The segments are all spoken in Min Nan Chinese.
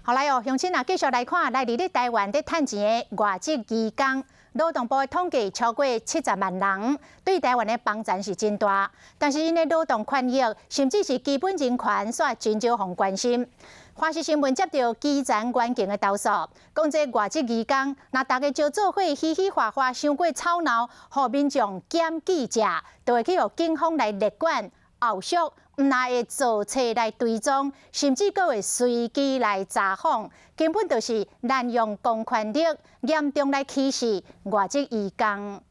好來哦，鄉親啊，繼續來看來佇咧台灣咧趁錢的外籍移工，勞動部的統計超過70萬人，對台灣的幫贊是真大。但是𪜶的勞動權益，甚至是基本人權，煞真少予關心。華視新聞接著基層員警的投訴，講這外籍移工，若大家招做伙嘻嘻哈哈，傷過吵鬧，予民眾檢舉者，就會去予警方來列管，後續毋但會做冊來追蹤，甚至閣會隨機來查訪，根本就是濫用公權力，嚴重來歧視外籍移工。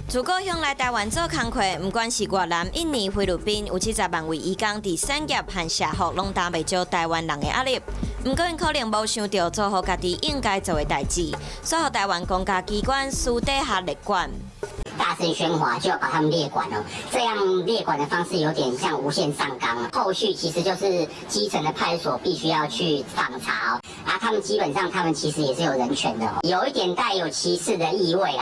自故鄉來台灣做工課，毋管是越南、印尼、菲律賓，有70萬位移工佇產業和社福攏擔袂少台灣人的壓力。毋過𪜶可能無想著做好家己應該做的代誌，煞予台灣公家機關私底下列管。大聲喧譁就要把他們列管了，這樣列管的方式有點像無限上綱。後續其實就是基層的派出所必須要去訪查哦。啊，他們基本上他們其實也是有人權的，有一點帶有歧視的意味。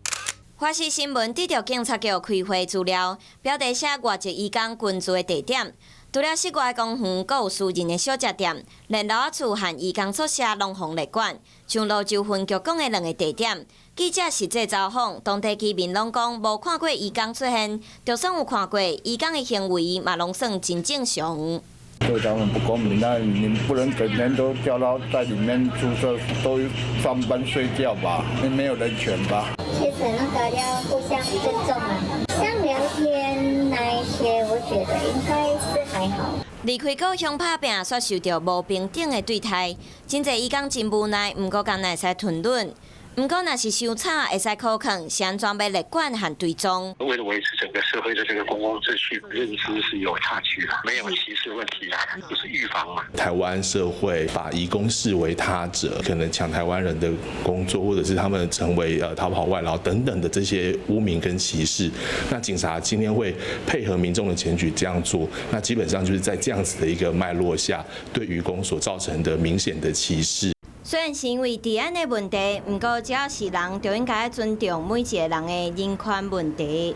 華視新聞得著警察局開會資料，標題寫外籍移工群聚的地點，除了室外公園，閣有私人的小食店，連樓仔厝和移工宿舍攏予列管。像蘆洲分局講的兩个地點，記者實際走訪，當地居民攏講無看過移工出現，就算有看過，移工的行為嘛攏算真正常。對他們不公平，那你不能整天都叫他在裡面宿舍都上班睡覺吧？沒有人權吧？其實那個要互相尊重啊，像聊天那一些，我覺得應該是還好。離開故鄉拍拚，煞受著無平等的對待，真濟移工真無奈，毋過敢若會使吞忍。毋過若是傷吵，會使苦勸，是按怎欲列管和追蹤。為了維持整個社會的這個公共秩序，認知是有差距的，沒有歧視問題啊，就是預防嘛。台灣社會把移工視為他者，可能搶台灣人的工作，或者是他們成為逃跑外勞等等的這些污名跟歧視。那警察今天會配合民眾的檢舉這樣做，那基本上就是在這樣子的一個脈絡下，對移工所造成的明顯的歧視。雖然是因為治安的問題，毋過只要是人，就應該尊重每一个人的人權問題。